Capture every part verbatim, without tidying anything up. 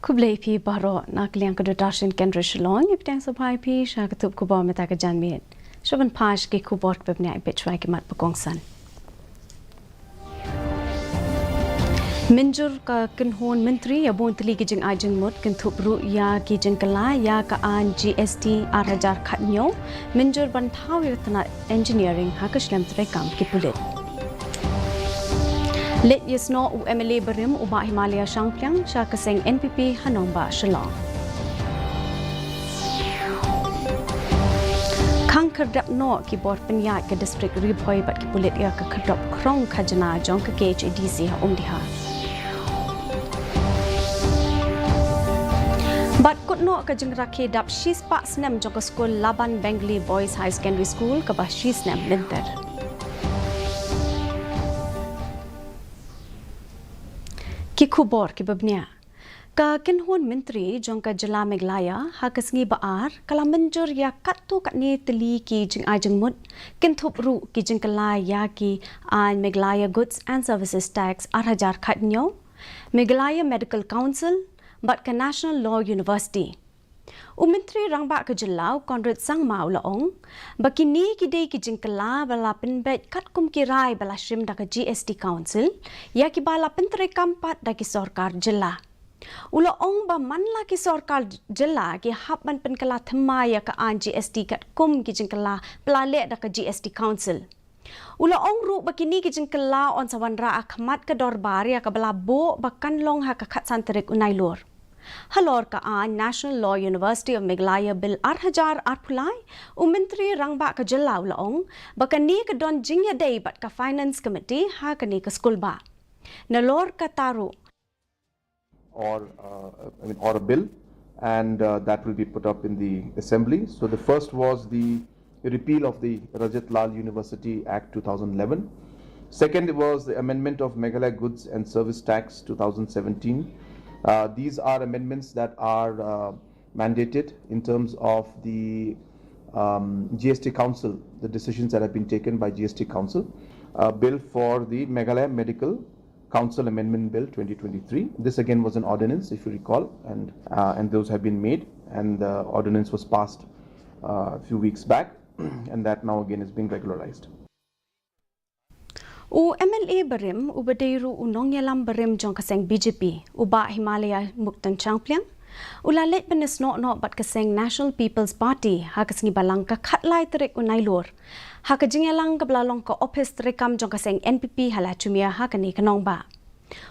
Khublei phi baroh, na ka liang ka Doordarshan Kendra Shillong, ngi pdiang sngewbha ïa phi sha ka tup khubor mynta ka janmiet. Sha ban peit ki khubor kiba bniah, peit shuwa ki mat ba kongsan. Mynjur ka kynhun myntri ïa bun tylli ki jingai jingmut, kynthup ruh ïa ki jingkylla ïa ka aiñ G S T ar hajar khatñiew, mynjur ban thaw ïa ka tnat engineering ha ka shlem treikam ki pulit. Leit ïasnoh u M L A barim u Bah Himalaya Shangpliang sha ka seng N P P ha nongbah Shillong. Khang khyrdep noh ki bor pynïaid ka distrik Ri Bhoi bad ki pulit ïa ka khyrdop khrong khajna jong ka K H A D C ha Umdihar. Bad kut noh ka jingrakhe dap shispah snem jong ka skul Laban Bengali Boys High Secondary School kaba shisnem lynter. Ki khubor kiba bniah. Ka kynhun myntri jong ka jylla Meghalaya ha ka sngi ba ar ka la mynjur ïa katto katne tylli ki jingai jingmut, kynthup ruh ki jingkylla ïa ki aiñ Meghalaya Goods and Services Tax ar hajar khatñiew, Meghalaya Medical Council bad ka National Law University. U Myntri Rangbah ka jylla u Conrad Sangma u la ong ba kine ki dei ki jingkylla ba la pynbeit katkum ki rai ba la shim da ka G S T Council ïa kiba la pyntreikam pat da ki sorkar jylla. U la ong ba man la ki sorkar jylla ki hap ban pynkylla thymmai ïa ka aiñ G S T katkum ki jingkylla ba la leh da ka G S T Council. U la ong ruh ba kine ki jingkylla yn sa wanrah ha khmat ka dorbar ïa kaba la buh ba kan long ha ka khatsan tarik u Nailur. Halor ka aiñ National Law University of Meghalaya Bill ar hajar arphew lai, u Myntri Rangbah ka jylla u la ong ba kane ka don jingïadei bad ka Finance Committee ha kane ka skulbah. Nalor kata ruh, or, uh, I mean, or a bill, and uh, that will be put up in the assembly. So the first was the repeal of the Rajat Lal University Act two thousand eleven. Second was the amendment of Meghalaya Goods and Service Tax two thousand seventeen. Uh, these are amendments that are uh, mandated in terms of the um, G S T Council, the decisions that have been taken by G S T Council. A bill for the Meghalaya Medical Council Amendment Bill twenty twenty-three. This again was an ordinance, if you recall, and, uh, and those have been made, and the ordinance was passed uh, a few weeks back, and that now again is being regularized. U M L A barim uba dei ruh u nongïalam barim jong ka seng B J P, u Bah Himalaya Muktan Shangpliang, u la leit ban ïasnoh noh bad ka seng National People's Party ha ka sngi Balang ka khatlai tarik u Nailur ha ka jingïalang kaba la long ka ophis treikam jong ka seng N P P ha Lachumia ha kane ka nongbah.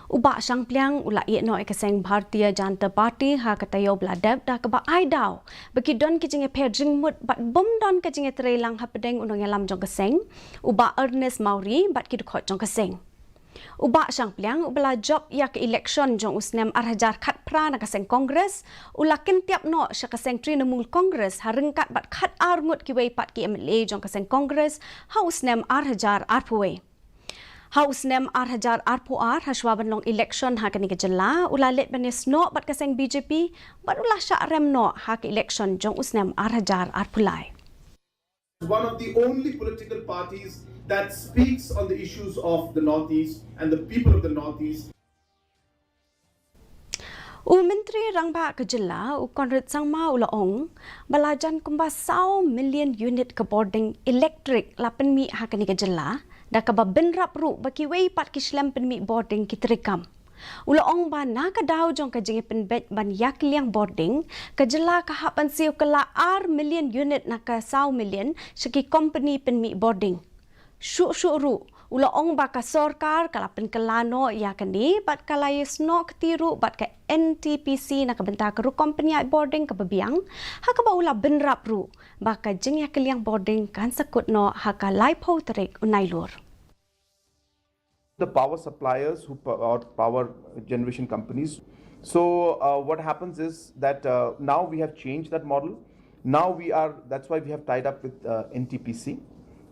U Bah Shangpliang u la ïeh noh ïa ka seng Bharatiya Janata Party ha ka taïew ba la dep da kaba ai daw ba ki don ki jingïapher jingmut bad bym don ka jingïatreilang hapdeng u nongïalam jong ka seng, u Bah Ernest Mawrie, bad ki dkhot jong ka seng. U Bah Shangpliang uba la jop ïa ka election jong u snem ar hajar khatphra na ka seng Congress u la kyntiap noh sha ka seng Trinamool Congress ha ryngkat bad khatar ngut kiwei pat ki M L A jong ka seng Congress ha u snem ar hajar arphew wei. Ha u snem ar hajar arphew ar, ha shuwa ban long election ha kane ka jylla, u la leit ban ïasnoh bad ka seng B J P bad u la shah rem noh ha ka election jong u snem ar hajar arphew lai. One of the only political parties that speaks on the issues of the Northeast and the people of the Northeast. U Myntri Rangbah ka jylla u Conrad Sangma u la ong ba la jan kumba saw million unit ka bording electric la pynmih ha kane ka jylla, da kaba bynrap ruh ba kiwei pat ki shlem pynmih bording ki treikam. U la ong ba na ka daw jong ka jingïapynbeit ban ïakylliang bording, ka jylla ka hap ban siew kylla ar million unit na ka saw million sha ki company pynmih bording. Shuh shuh ruh u la ong ba ka sorkar ka la pynkylla noh ïa kane bad ka la ïasnoh kti ruh bad ka N T P C na ka bynta ka rukom pynïaid bording kaba biang, ha kaba u la bynrap ruh ba ka jingïakylliang bording kan sa kut noh ha ka laiphew tarik u Nailur. The power suppliers who or power generation companies. So uh, what happens is that uh, now we have changed that model. Now we are, that's why we have tied up with uh, N T P C.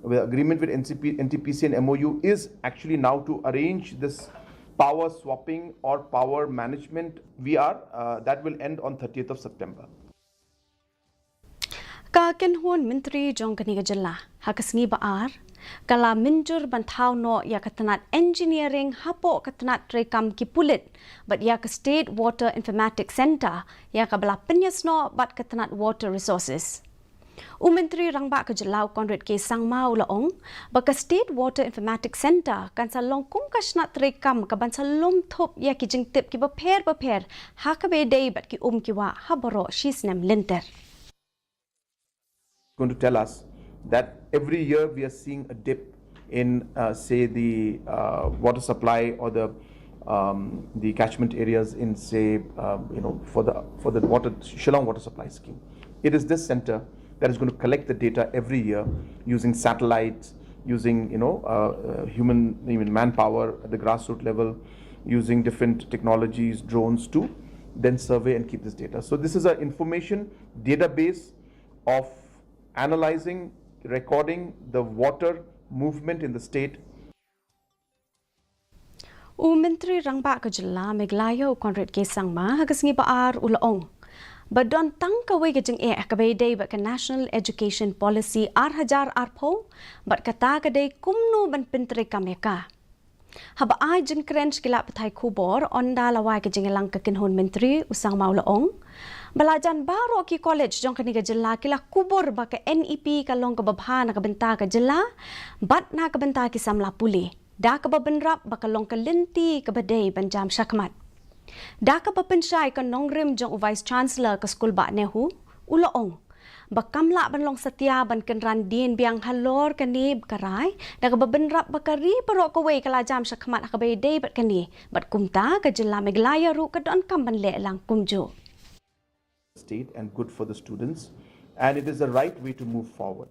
The agreement with N C P, N T P C and M O U is actually now to arrange this power swapping or power management V R uh, that will end on thirtieth of September. Ka kynhun myntri jong kane ka jylla ha ka sngi ba ar Ka la mynjur ban thaw noh ïa ka tnat engineering hapoh ka tnat treikam ki pulit bad ïa ka State Water Informatics Centre ïa kaba la pynïasnoh bad ka tnat Water Resources. U Myntri Rangbah ka Jylla u Conrad K Sangma u la ong ba ka State Water Informatics Centre kan sa long kum ka shnat treikam kaban sa lum thup ïa ki jingtip kiba pher bapher ha kaba ïadei bad ki um ki wah ha baroh shi snem lynter. Going to tell us that every year we are seeing a dip in, uh, say, the uh, water supply or the um, the catchment areas in, say, um, you know, for the for the water Shillong water supply scheme. It is this center that is going to collect the data every year using satellites, using, you know, uh, uh, human, even manpower at the grassroots level, using different technologies, drones, to then survey and keep this data. So this is an information database of analyzing, recording the water movement in the state. U Myntri Rangbah ka Jylla Meghalaya u Conrad K Sangma ha ka sngi ba ar u la ong ba don tang kawei ka jingeh ha kaba ïadei bad ka National Education Policy ar hajar arphew bad kata ka dei kumno ban pyntreikam ïa ka. Haba ai jingkren sha ki lad pathai khubor ynda la wai ka jingïalang ka kynhun myntri, u Sangma u la ong ba la jan baroh ki college jong kane ka jylla ki la kubur ba ka NEP ka long kaba bha na ka bynta ka jylla bad na ka bynta ki samla pule, da kaba bynrap ba ka long ka lynti kaba dei ban jam shakhmat. Da kaba pynshai ka nongrim jong u Vice Chancellor ka skul Bah NEHU, u la ong ba kam lah ban long satia ban kynran dien biang halor kane ka rai, da kaba bynrap ba ka ri baroh kawei ka la jam shakhmat ha kaba ïadei bad kane, bad kumta ka jylla Meghalaya ruh ka donkam ban leh lang kumjuh. State and good for the students, and it is the right way to move forward.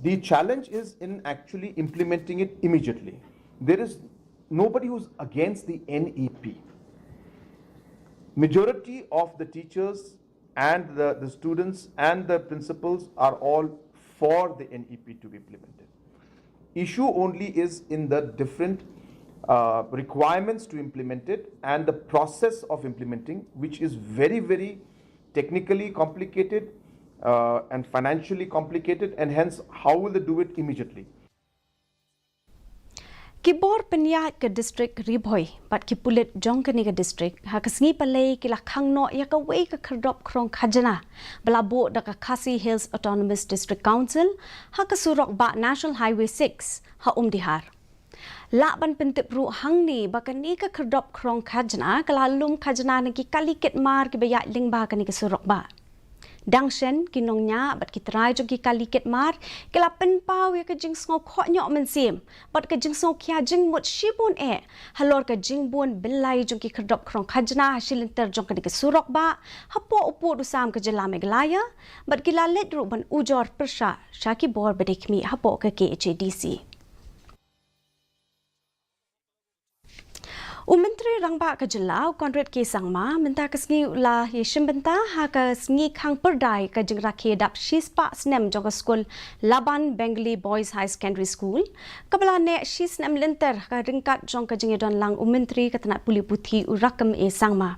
The challenge is in actually implementing it immediately. There is nobody who's against the NEP. Majority of the teachers and the, the students and the principals are all for the NEP to be implemented. Issue only is in the different uh, requirements to implement it and the process of implementing, which is very, very technically complicated uh, and financially complicated, and hence, how will they do it immediately? Ki bor pynïaid ka district Ri Bhoi bad ki pulit jong kane ka district ha ka sngi Palei ki la khang noh ïa kawei ka khyrdop khrong khajna ba la buh da ka Khasi Hills Autonomous District Council ha ka surok bah National Highway six ha Umdihar. Lah ban pyntip ruh hangne ba kane ka khyrdop khrong khajna ka la lum khajna na ki kali kit mar kiba ïaid lyngba kane ka surok bah. Dang shen ki nongñiah bad ki trai jong ki kali kit mar ki la pynpaw ïa ka jingsngew khohñioh mynsiem bad ka jingsngew khia jingmut shibun eh halor ka jingbun byllai jong ki khyrdop khrong khajna ha shi lynter jong kane ka surok bah hapoh u pud u sam ka jylla Meghalaya, bad ki la leit ruh ban ujor pyrshah sha ki bor ba dei khmih hapoh ka KHADC. U Myntri Rangbah ka Jylla u Conrad K Sangma mynta ka sngi u la ïashim bynta ha ka sngi khang pyrdai ka jingrakhe dap shispah snem jong ka skul Laban Bengali Boys High Secondary School kaba la neh shi snem lynter ha ka ryngkat jong ka jingïadon lang u Myntri ka tnat pule puthi u Rakkam A Sangma.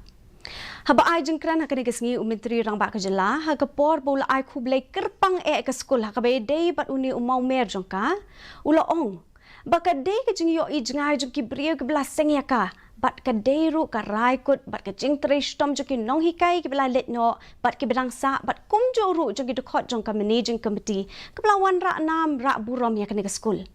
Haba ai jingkren ha kane ka sngi u Myntri Rangbah ka Jylla ha ka por ba u la ai khublei kyrpang eh ka skul ha kaba ïadei bad une u mawmer jong ka, u la ong ba ka dei ka jingïohi jngai jong ki briew kiba la seng ïa ka bad ka dei ruh ka rai kut bad ka jingtrei shitom jong ki nonghikai kiba la leit noh bad kiba dang sah bad kumjuh ruh jong ki dkhot jong ka Managing Committee kaba la wanrah nam rah burom ïa kane ka skul.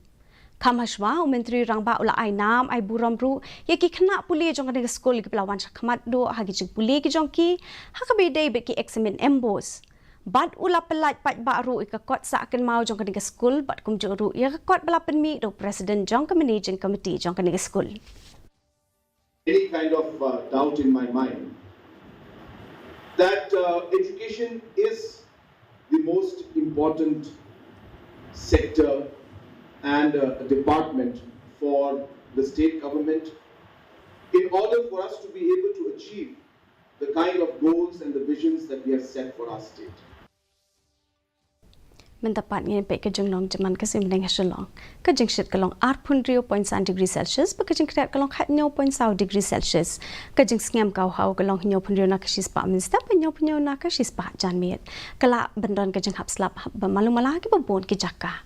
Kham hashwa u Myntri Rangbah u la ai nam ai burom ruh ïa ki khynnah pule jong kane ka skul kiba la wan shakhmat duh ha ki jingpule ki jong ki ha kaba ïadei bad ki eksamin MBOSE. Bad u la pyllait paidbah ruh ïa ka kot sah kynmaw jong kane ka skul bad kumjuh ruh ïa ka kot ba la pynmih da u President jong ka Managing Committee jong kane ka skul. Any kind of uh, doubt in my mind that uh, education is the most important sector and uh, department for the state government in order for us to be able to achieve the kind of goals and the visions that we have set for our state. Mynta pat ngin peit ka jinglong jingman ka sngi mynne ha Shillong. Ka jingshit ka long arphew hynriew point san degree Celsius, bad ka jingkhriat ka long khathynñiew point saw degree Celsius. Ka jingsngem ka haw ka long hynñiew phew hynriew na ka shispah mynstep, hynñiew phew hynñiew na ka shispah janmiet. Ka lah ban don ka jinghap slap haba malu mala ha kiba bun ki jaka.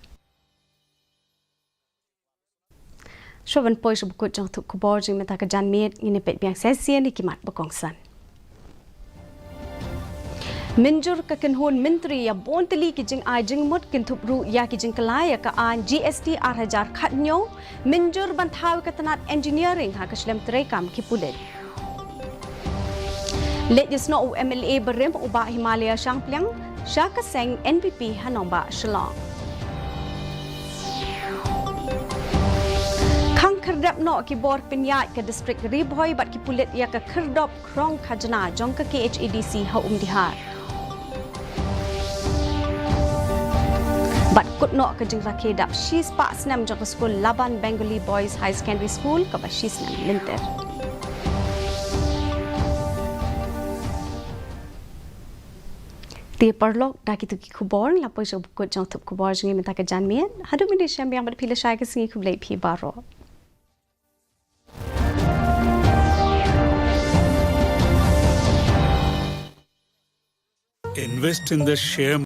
Shuwa ban poi sha ba kut jong thup khubor jong mynta ka janmiet, ngin ïa peit biang shisien ïa ki mat ba kongsan. Mynjur ka kynhun myntri ïa bun tylli ki jingai jingmut, kynthup ruh ïa ki jingkylla ïa ka aiñ G S T ar hajar khathynñiew, mynjur ban thaw ïa ka tnat engineering ha ka shlem treikam ki pulit. Leit ïasnoh u M L A barim u Bah Himalaya Shangpliang sha ka seng N P P ha nongbah Shillong. Khang khyrdep noh ki bor pynïaid ka distrik Ri Bhoi bad ki pulit ïa ka khyrdop khrong khajna jong ka K H A D C ha Umdihar. Bad kut noh ka jingrakhe dap shispah snem jong ka skul Laban Bengali Boys High Secondary School kaba shisnem lynter. Te paralok, da kito ki khubor la poi sha ba kut jong thup khubor jong ngi mynta ka janmiet. Haduh mynta shem biang bad phi lashai ka sngi, khublei phi baroh. Invest in the share